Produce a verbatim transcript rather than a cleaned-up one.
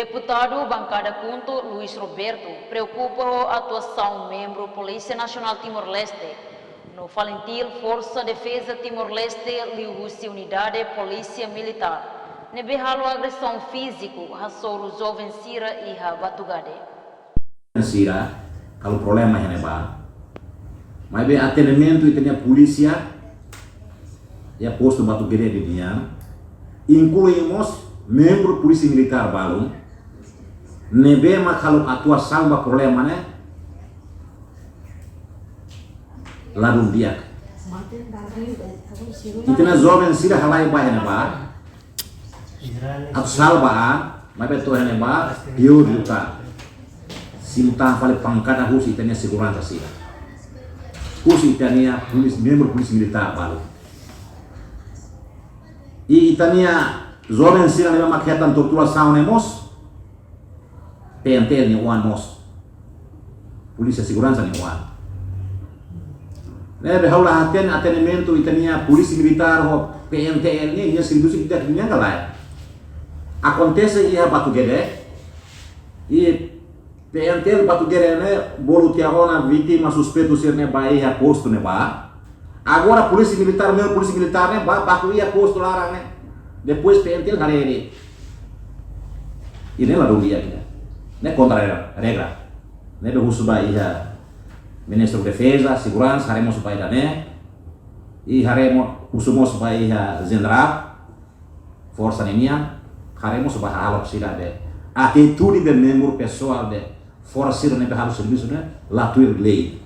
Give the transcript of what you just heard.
Deputadu Bankada KHUNTO, Luis Roberto, preokupa ho atuasaun membru Polísia Nasionál Timor-Leste no FALINTIL, Forsa Defeza Timor-Leste, liuhusi Unidade Polísia Militár, ne'ebé halo agresaun fíziku hasoru joven sira iha Batugade. Sira, halo problema iha ne'ebá. Maibé atendimentu ita-nia polísia iha postu Batugade nian, inklui mós membru Polísia Militár balun, ne'ebé mak halo atuasaun ba problema ne'e ladún di'ak. Ita-nia joven sira halai ba iha ne'ebá, atu salva an, maibé to'o iha ne'ebá, piór liután. Simu tan fali pankada husi ita-nia seguransa sira, husi ita-nia polís-, membru Polísia Militár balun. I ita-nia joven sira ne'ebé mak hetan torturasaun ne'e mós, PNTL nia oan mós. Polísia Seguransa nia oan. Ne'ebé ha'u la hatene atendimentu ita-nia Polísia Militár ho PNTL nian, nia servisu ita nian ka lae. Akontese iha Batugade, i PNTL Batugade ne'e bolu tiha ona vítima suspeitu sira-ne'e ba iha postu ne'ebá. Agora Polísia Militár, membru Polísia Militár ne'e ba, baku iha postu laran ne'e. Depois PNTL haree de'it. I ne'e ladún di'ak ida. Ne'e kontra regra. Ne'ebé husu ba iha Ministru Defeza, Seguransa, haree mós ba ida-ne'e. I haree mós, husu mós ba iha Jenerál Forsa ninian, haree mós ba hahalok sira be. Atitude be membru pesoál be forsa sira ne'ebé halo servisu ne'e la tuir lei.